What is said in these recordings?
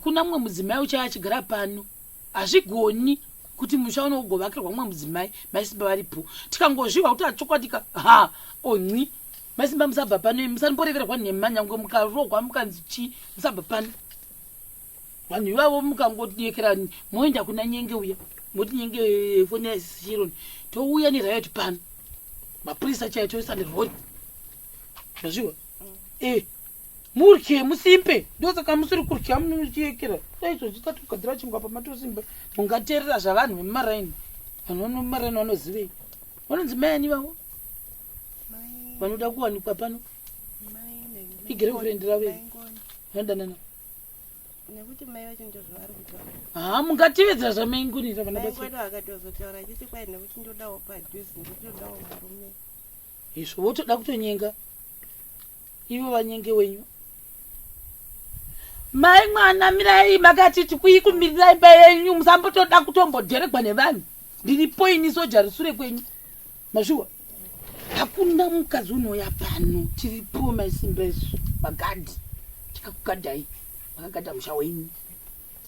Hakuna mumwe mudzimai uchaya achigara pano. Hazvigoni kuti musha uno ugovakirwa mumwe mudzimai maisimba varipo. Tikangozviwa kuti achokwadika ha onci maisimba musabva pano musanimboreverwa nhema nyangwe mukarohwa mukanzi chii musabva pano. Vanhu ivavo mukangodekera moenda kuna Nyenge uya moti Nyenge eh, foni yaSharon touya neriot pano mapurisa chaiyo toisa nerori mazviwa mm. eh murye musimbe ndosaka musiri kurya munochiyekera dai izvozvi tatogadzira chingwa pamatosimba mungateerera zvavanhu vemumaraini vanhu vanomumaraini vanozivei vanonzi mai ani vavo vanoda kuwanikwa pano igirlfriend ravo vanodanana nekuti mai vacho ndozvavari kutaura haa mungatevedzera zvamaingunira vana mai wedu akatozotaura achiti kwai nekuti ndodawo padhuze ndotodawo murume izvo votoda kutonyenga ivo vanyenge wenyu mai mwana mirai makati tikuikumirirai imba yenyu musambotoda kutombodheregwa nevanhu ndiripo ini soja risure kwenyu mazviwa hakuna mukadzi unouya pano tiripo maisimba isu magadhi tikakugadhai makagadha musha wenyu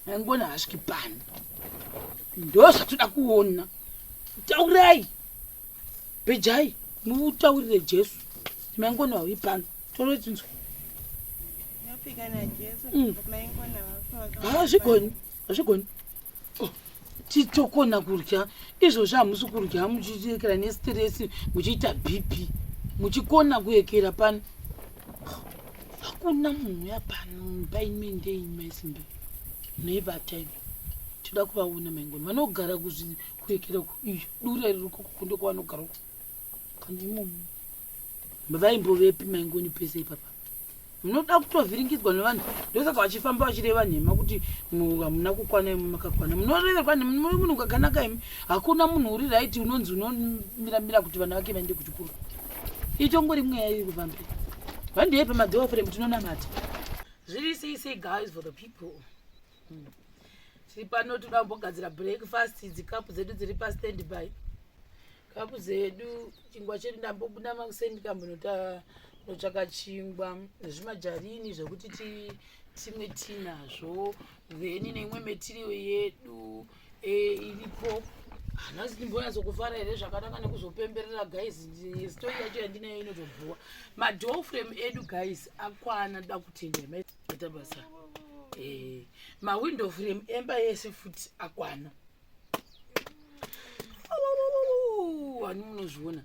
maingona hasviki pano ndo zvatoda kuona taurai bhejai mutaurire jesu maingona hauyi pano torotinzwa mm. hazvigoni hazvigoni oh. Titokona kurya izvozvi hamusi kurya muchiekera nestress muchiita bp muchikona kuekera pano hakuna munhu uya pano paimwe ndeimwe simbe neivata ino tinoda kuvaona maingoni vanogara kuekera iyo dura riri kukundo kwavanogara uko kana imomo vaimbovepi maingoni pese ipapa munoda kutovhiringidzwa nevanhu ndosaka vachifamba vachireva nhema kuti hamuna kukwana imi makakwana munoreverwa nhema muri munhu kakanaka imi hakuna munhu uri right unonzi unomiramira kuti vana vake vaende kuchikoro itongori mweya iri kufambira vandei pamadhofrem tinonamata zviri sei sei guys for the people hmm. Tiri pano toda kumbogadzira breakfast idzi kapu dzedu dziri pastand by kapu dzedu chingwa chedu ndambobuda makuseni ndikambonotsvaka chingwa nezvimajarini zvekuti timwe tinazvo then neimwe material yedu e, iripo hanasi ndimbonyatso kufara here zvakanaka nekuzopemberera guys story yacho yandinayo inotobhuwa madoor frame edu guys akwana da kutenda ita basa eh, mawindow frame emba yese futi akwana wani munozviona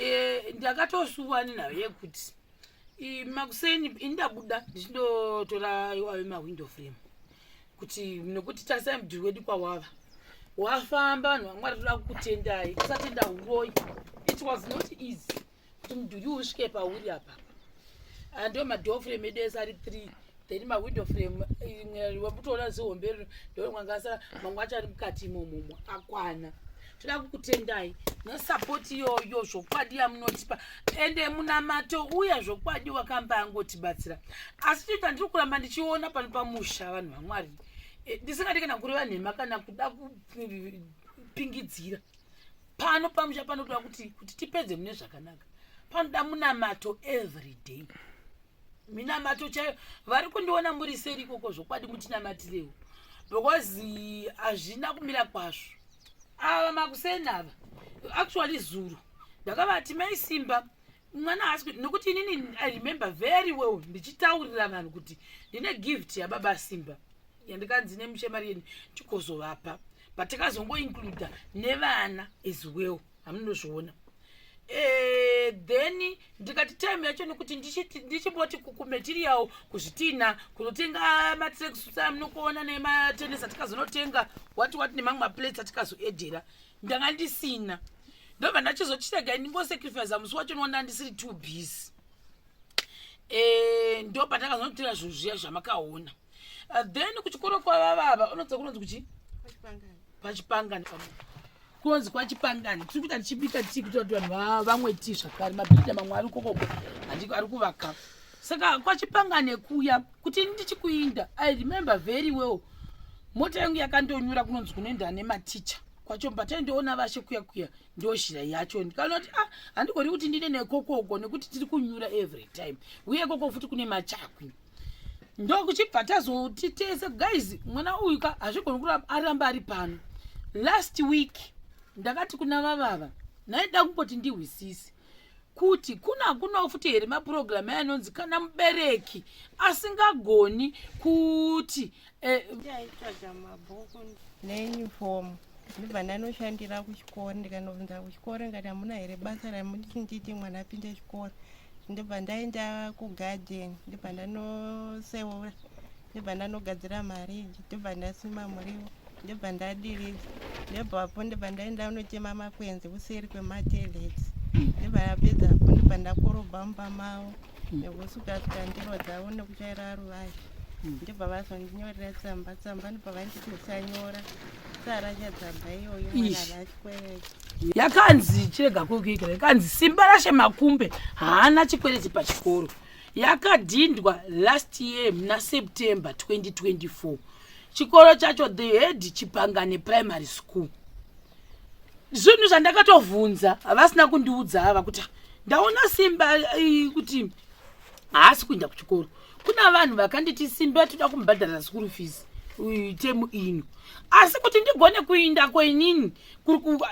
eh, ndakatosuwa nenhau yekuti makuseni ini ndabuda ndichindotora iwayo mawindow frame kuti nokuti tarisai mudhuri wedu kwawava wafamba vanhu vamwari toda kukutendai kusatenda uroyi it was not easy kuti mudhuri usvike pauri apa ah, ndio madoor frame edu ese ari three then mawindow frame imwe wakutoona zihombe rino ndorimwe angasara mamwe acho ari mukati imomomo akwana toda kukutendai nesapoti iyoyo zvokwadi yamunotipa ende munamato uya zvokwadi wakamba angotibatsira asi chita ndiri kuramba ndichiona pano pamusha vanhu vamwari eh, ndisingadi kana kureva nhema kana kuda kupingidzira pano pamusha panotoda kuti kuti tipedze mune zvakanaka panoda munamato every day minamato chaiyo vari kundiona muri seri ikoko zvokwadi mutinamatirewo because hazvina kumira kwazvo ava makuseni ava actually zuro ndakavati mai simba mwana haasi nokuti inini i remember very well ndichitaurira vanhu kuti ndine gift yababa simba yandikanzi nemushemariyeni tikozovapa but takazongoincluda nevana as well hamunozviona eh, then ndikati time yacho nekuti ndichimboti kumaterial kuzvitina kunotenga matracksuits amunokuona nematenesi atikazonotenga what what nemamwe maplates atikazoedhera ndanga ndisina ndobva ndachizochitega ndingosacrifice musi wacho noona ndisiri too busy eh, ndo patakazonotenga zvinhu zviya zvamakaona uh, then kuchikoro kwavavava unodza kunonzi kuchi pachipangani kunonzi kwachipangani tiri kuita tichibika tii kuitira kuti vanhu vamwe tii zvakare mabhilida mamwe ari kokoko handiko ari kuvaka saka kwachipangani kuya kuti ini ndichikuinda i remember very well mota yangu yakandonyura kunonzi kunoenda nematicha kwacho pataindoona vashe kuya kuya ndozhira yacho ndikanoti ah handigoni kuti ndine nekokoko nekuti tiri kunyura every time uye koko futi kune machakwi. Ndokuchibva tazoti tese, guys, mwana uyu ka hazvigoni kuramba aramba ari pano. Last week ndakati kuna vavava, naida kumboti ndihwisise kuti kuna hakunawo futi here mapurogiramu ayanonzi kana mubereki asingagoni kuti Ndaitsvaga mabhuku neuniform, ndibva ndanoshandira kuchikoro. Ndikanobvunza kuchikoro, ngati hamuna here basa ramuti nditi mwana apinde chikoro? Ndibva ndaenda kugadheni, ndibva ndanoseura, ndibva ndanogadzira mariji, ndibva ndasima muriwo, ndibva ndadiridza. Ndibvapo ndibva ndaenda unotema makwenzi kuseri kwematoilets. Ndibva ndapedzapo, ndibva ndakorobha mumba mavo nekusuka-suka ndiro dzavo nekutsvaira ruvazhe. Ndibva vazondinyorera tsamba. Tsamba ndibva vanditi usanyora, sarasha tsamba iyoyo, mwana Ish. haana chikwereti. Yakanzi chirega kukuikira, yakanzi Simba Rashe Makumbe haana chikwereti pachikoro. Yakadhindwa last year muna September 2024. Chikoro chacho, the head, Chipangane Primary School. Zvinhu zvandakatovhunza havasina kundiudza ava kuti ndaona Simba kuti haasi kuenda kuchikoro. Kuna vanhu vakanditi Simba toda kumubhadharira school fees temu ino, asi kuti ndigone kuinda kwenini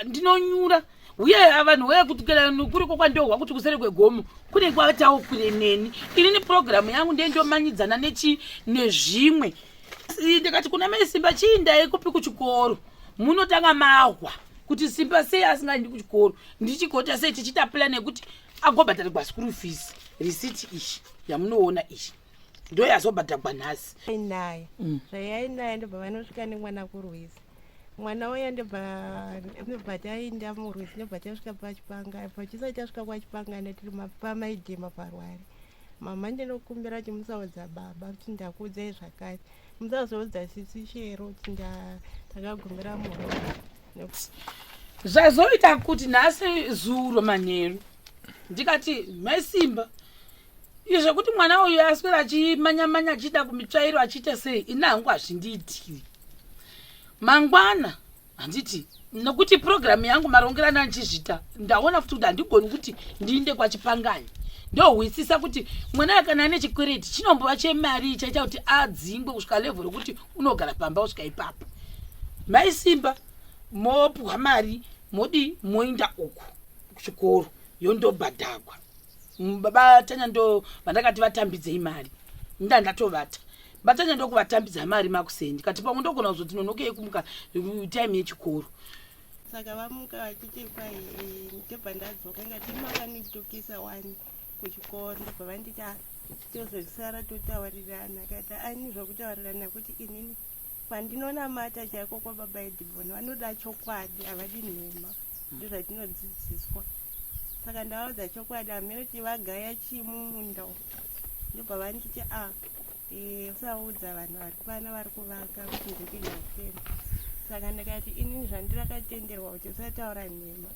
ndinonyura. Uye vanhu weye kuti kana kuriko kwandohwa kuti kuseri kwegomo kune kwatawo kure neni. Inini purogiramu yangu ndendomanyidzana nechi nezvimwe. Ndikati kuna mai Simba, chiindai kupi? Kuchikoro. Munotanga mahwa kuti Simba sei asingaendi kuchikoro, ndichigota sei tichiita plan yekuti agobhadharirwa school fees. Risiti iyi yamunoona iyi ndo yazobhadhagwa nhasi. Naye zvayainaye, ndobva vanosvika nemwana kurwizi. Mwana uya ndobva taenda murwizi, ndobva tasvika pachipanga. Pachisati tasvika kwachipangana, tiri pamaidhema parwari. Mama, ndinokumbira kuti musaudza baba kuti ndakuudzai zvakati, musazoudza sisi Shero kuti ndakagumira muromo. Zvazoita kuti nhasi zuro manheru ndikati, maisimba, izvekuti mwana uyu aswera achimanya-manya achiita kumitsvairo, achiita sei, ini hangu hazvindiitiri. Mangwana handiti, nokuti purogiramu yangu marongerano andichizvita, ndaona futi kuti handigoni kuti ndiinde kwachipangani. Ndohwisisa kuti mwana kana ane chikwereti chinombova chemari chaita kuti adzingwe kusvika level rokuti unogara pamba kusvika ipapo. Maisimba, mopwa mari, modi moinda uku kuchikoro, yondobhadhagwa. Baba Tanya ndo vandakati vatambidzei mari. Nda ndatovata batanya ndokuvatambidza mari makuseni. Kati pamwe ndogona kuzoti nonokei kumuka time yechikoro. Saka vamuka vachiti kwai ndobva ndadzoka, ngati makanditukisa wani kuchikoro. Ndobva vanditi, "Ah, tozosara totaurirana." Kati ani zvokutaurirana kuti inini kwandinonamata chaiko kwababa Edibon vanoda chokwadi, havadi nhema, ndozvatinodzidziswa. Saka ndavaudza chokwadi, hamene kuti vagaya chii mumunda umu. Ndobva vanditi, a usaudza vanhu vari pano vari kuvaka kuti ndikuenda kukemba. Saka ndikati inini zvandirakatenderwa kuti usataura nhema.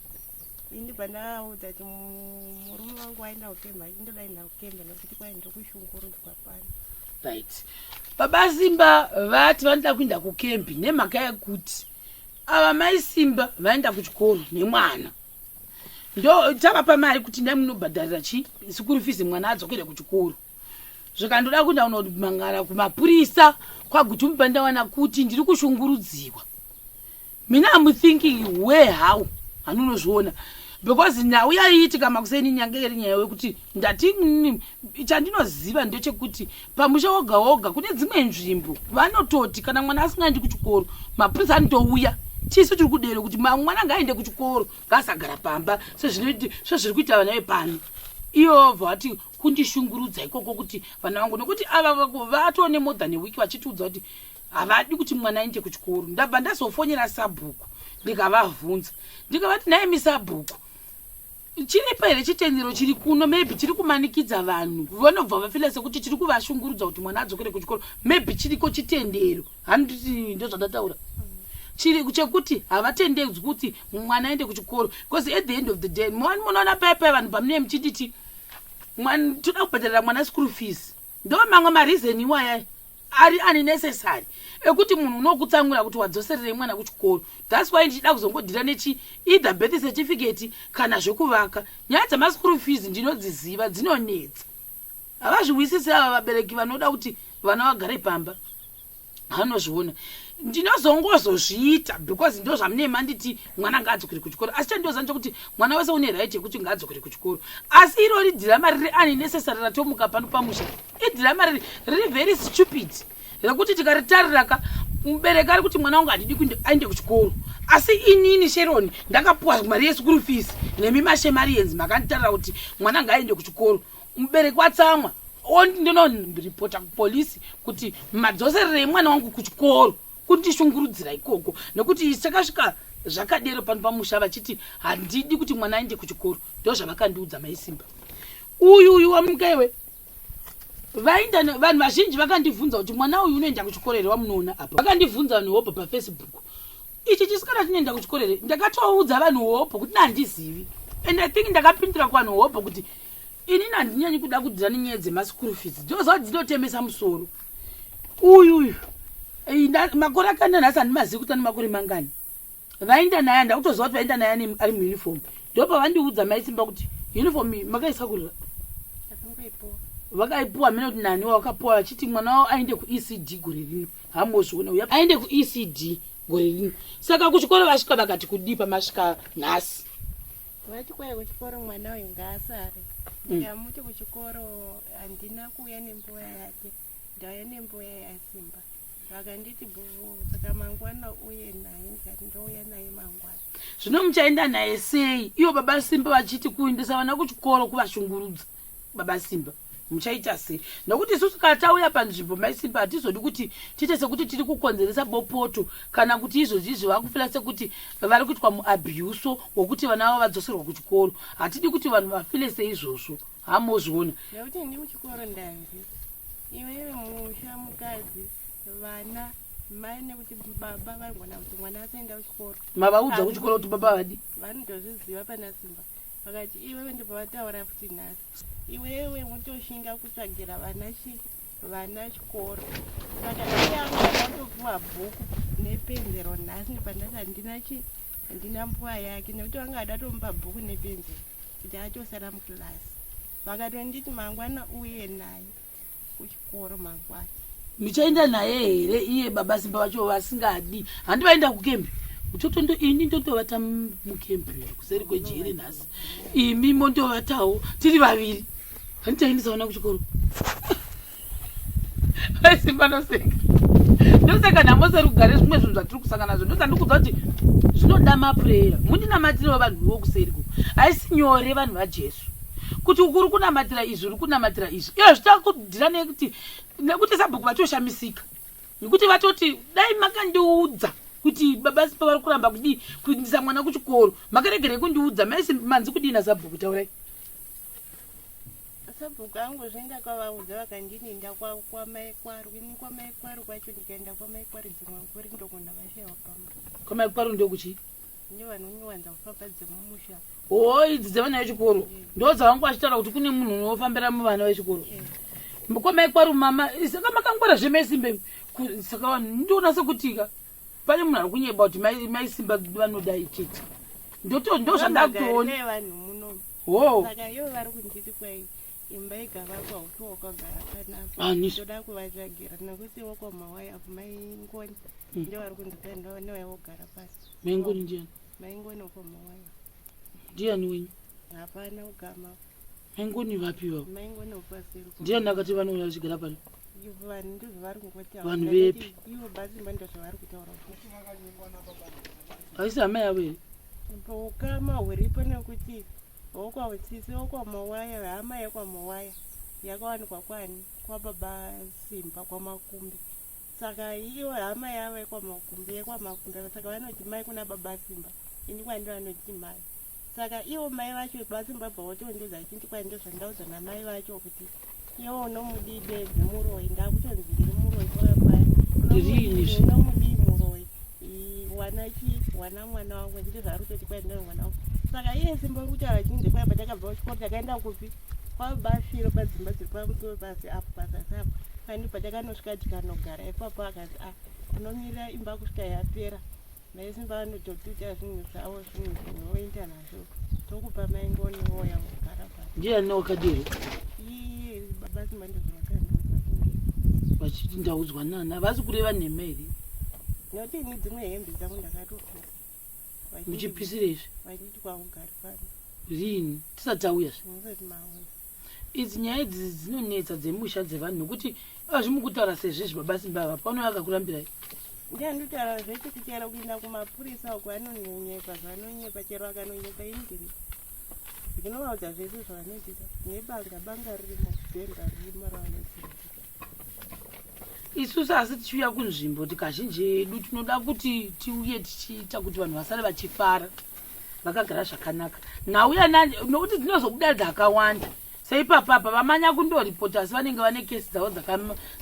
Ini ndibva ndavaudza kuti murume wangu waenda kukemba, indoda enda kukemba nekuti kwai ndiri kushungurudzwa pano. Right, baba Simba vati vanoda kuenda kukembi nemhaka yekuti ava mai Simba vaenda kuchikoro nemwana. Ndo tavapa mari kuti ndai munobhadharira chi school fees, mwana adzokere kuchikoro. Zvikandoda kuenda kunomangara kumapurisa kwaGutumba, ndawana kuti ndiri kushungurudziwa. Mina am thinking where, how hanunozviona, because nhau yaiitika makuseni nyange iri nyaya yekuti ndati chandinoziva ndechekuti pamusha woga woga kune dzimwe nzvimbo vanototi kana mwana asingaendi kuchikoro, mapurisa anotouya. Tisu tiri kudero kuti mwana ngaaende kuchikoro, ngaasagara pamba sezviri kuita vana vepano. Iyo bva vati kundishungurudza ikoko kuti vana vangu, nekuti ava vatone more than a week vachitiudza kuti havadi kuti mwana aende kuchikoro. Ndabva ndazofonyera sabhuku, ndikavavhunza, ndikavati, "Nhaimi sabhuku, chiripo here chitendero chiri kuno maybe chiri kumanikidza vanhu vanobva vafila sekuti tiri kuvashungurudza kuti mwana adzokere kuchikoro? Maybe chiriko chitendero, handiti?" Ndo zvandataura chiri chekuti havatendedzwi kuti mwana aende kuchikoro, because at the end of the day munoona paya vanhu pamunee muchinditi toda kubhadharira mwana school fees. Ndo mamwe mareason iwaya ari unnecessary ekuti munhu unokutsamwira kuti wadzosererei mwana kuchikoro. That's why ndichida kuzongodhira nechi either birth certificate kana zvekuvaka. Nyaya dzemaschool fees ndinodziziva, dzinonetsa, havazviwisisi ava vabereki vanoda kuti. Vana vagare pamba, anozviona. Ndinozongozozviita because ndo zvamune manditi mwana ngaadzokere kuchikoro, asi chandinoziva ndechekuti mwana wese une right yekuti ngaadzokere kuchikoro. Asi irori dhirama riri unnecessary ratomuka pano pamusha, idhirama riri very stupid rekuti tikaritarira ka, mubereki ari kuti mwana wangu handidi kuti aende kuchikoro, asi inini Sharon ndakapuwa mari yeschool fees nemi maShemarians makanditarira kuti mwana ngaaende kuchikoro. Mubereki watsamwa, ndinonoripota kupolisi kuti madzoserere emwana wangu kuchikoro kundishungurudzira ikoko, nekuti takasvika zvakadero pano pamusha vachiti handidi kuti mwana aende kuchikoro. Ndo zvavakandiudza. Maisimba uyu uyu wamukaiwe vainda, vanhu vazhinji vakandibvunza kuti mwana uyu unoenda kuchikoro here wamunoona apa. Vakandibvunza vanhu hobho paFacebook, ichi chisikana chinoenda kuchikoro here? Ndakatoudza vanhu hobho kuti nandizivi, and I think ndakapindura kuvanhu hobho kuti inini handinyanyi kuda kudhira nenyaya dzemaschool fees, ndinoziva kuti dzinotemesa musoro. Uyu uyu makore akaenda nhasi handimazivi kuti ane makore mangani. Vaenda naye, ndakutoziva kuti vaenda naye ari muuniform. Ndopavandiudza maisimba kuti uniform makaisa kurira, vakaipuwa mene kuti nani wakapuwa, vachiti mwana wavo aende kuECD gore rino. Hamozviona, uya aende kuECD gore rino. Saka kuchikoro vasvika vakati kudii pamasvika nhasi? Vati kwai kuchikoro mwana uyu ngaasare. Ndikamuti kuchikoro handina kuuya nembuya yake, ndauya nembuya yaSimba. Vakanditi bhuvu, saka mangwana uye naye. Ndikati ndouya naye mangwana. Zvino muchaenda naye sei ivo baba Simba vachiti kuendesa vana kuchikoro kuvashungurudza? Baba Simba muchaita sei? Nokuti isusu kana tauya panzvimbo, maisimba, hatizodi kuti tiite sekuti tiri kukonzeresa bopoto, kana kuti izvozvi izvi vakufeela sekuti vari kuitwa muabuse wokuti vana vavo vadzoserwa kuchikoro. Hatidi kuti vanhu vafeele seizvozvo, hamozviona. Nekuti ini kuchikoro ndanzi iwewe musha mukadzi vana mai, nekuti baba vaigona kuti mwana asaenda kuchikoro. Mavaudza kuchikoro kuti baba vadi? Vanotozviziva pana Simba. Vakati iwewe, ndobva vataura futi nhasi, iwewe mutoshinga kutsvagira vana chi vana chikoro. Saka iye anga atopuwa bhuku nepenzero nhasi, ndobva handina chi handina mbuva yake, nekuti vanga vada tomupa bhuku nepenzero kuti atosara mukilasi. Vakatonditi mangwana uye naye kuchikoro mangwana. Muchaenda naye here iye baba Simba vacho vasingadi? Handi vaenda kukembi utotondo, ini ndotovata mukembi kuseri kwejeri nhasi, imi mondovatawo, tiri vaviri. Handichaendesa vana kuchikoro. Aisimba noseka, ndoseka nhamo serugare. Zvimwe zvinhu zvatiri kusangana nazvo, ndozandikudza kuti zvinoda maprayer. Mundinamatirewo vanhu vokuseriko, haisi nyore vanhu vaJesu kuti ukuri kunamatira izvi, uri kunamatira izvi, iyo zvichakudhira nekuti sabhuku vatoshamisika nekuti vatoti dai makandiudza kuti baba Simba vari kuramba kudii kuindisa mwana kuchikoro, makaregerei kundiudza? Maisi manzi kudii nasabhuku? Taurai. Sabhuku angu zvoenda kwavaudza, vakandini enda kwamai Kwaru. Ini kwamai Kwaru kwacho ndikaenda kwamai Kwaru dzimwe nguri ndogona vashayiwa pamba. Kwamai Kwaru ndokuchii? Ndovanonyowanza kufamba dzemumusha. O, idzi dzevana vechikoro ndo dzavangu vachitaura kuti kune munhu unofambira muvana vechikoro kwamai Kwaru. Mama, saka makangwara zvemaisimbe. Saka vanhu ndoona sekutika pane munhu ari kunyeba kuti maisimba vanodai chete, ndo zvandakutoona. Vanhu muno. Ho. Saka ivo vari kunditi kwai imba ikavakwa uti wakagara panapa. Ani? Toda kuvatsvagira nekuti wokwamawai apo maingoni ndo vari kunditi ndovaiwogara pasi. Maingoni ndiani? Maingoni wokwamawai. Ndiani wenyu? Hapana kugama. Maingoni vapi vavo? Maingoni wopaseri. Ndiani akati vanouya vachigara pano? Vanhu ndozvavari kungotaura. Vanhu vepi? Ivo basimba ndozvavari kutaura. Haisi hama yavo here? Ukama huripo nekuti wokwausisi wokwamawaya, hama yekwamawaya yakawanikwa kwani kwababa Simba kwaMakumbe. Saka ivo hama yavo yekwamakumbe, yekwamakumbe, saka vanoti mai kuna baba Simba, ini kwandi vanoti mai. Saka ivo mai vacho basimba bva votondiudza vachiti kwai ndozvandaudzwa namai vacho kuti iwe unomudii bedzi muroyi, ndakutonzi ndiri muroyi kwai. Ndiriini zve? Unomudii muroyi, wana chi wana mwana wangu, ndizvo kutoti kwai ndino mwana wangu. Saka iye Simba uri kutaura chinzi kwai patakabva kuchikoro takaenda kupi kwabafiro padzimba dziri pamusoro pasi apo pasasi apo kandi patakanosvika tikanogara ipapo. Akazi a unomirira imba kusvika yapera, maisimba vanototuta zvinhu zvavo, zvinhu zvinoenda nazvo, tokupa maingoni woya wogara pasi. Ndiani wakadero? Iye baba Simba ndozvavakandiudza. Vachiti ndaudzwa nana, havasi kureva nhema here? Nekuti ini dzimwe hembe dzangu ndakatopisa. Muchipisira izvi? Vachiti kwakugari pano. Riini? Tisati tauya zve? Musati mauya. Idzi nyaya idzi dzinonetsa dzemusha dzevanhu nekuti azvimukutaura sezvizvi baba Simba ava pano akakurambirai. Ndiandotaura zvese chero kuenda kumapurisa uko anonyepa zvaanonyepa chero akanonyepa ini ndiri ndinovaudza zvese zvavanoitisa nebanga banga ririmo bhemba ririmo ravanoitisa. Isusu asi tichiuya kunzvimbo tikazhinji edu tinoda kuti tiuye tichiita kuti vanhu vasare vachifara vakagara zvakanaka. Nhau yanani nokuti dzinozobuda dzakawanda seipapapa vamanya kundoripota asi vanenge vane kesi dzavo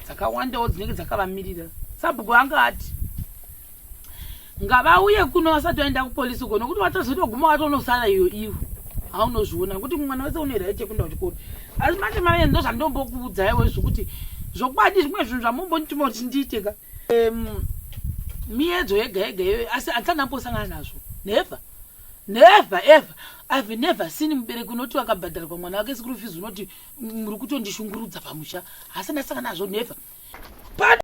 dzakawandawo dzinenge dzakavamirira. Sabhuku anga ati ngavauye kuno vasati vaenda kupolisi uko nokuti vatozotoguma vatonosara iyo ivo haunozviona nokuti mwana wese une right yekuenda kuchikoro. Asi manje mave ndo zvandombokuudzaiwo zvekuti zvokwadi zvimwe zvinhu zvamumbondituma kuti ndiite ka miedzo yega yega iyoyo asi handisati ndambosangana nazvo. Never, never ever. I've never seen mubereki unoti akabhadharwa mwana wake school fees unoti muri kutondishungurudza pamusha. Hasi ndasangana nazvo, never.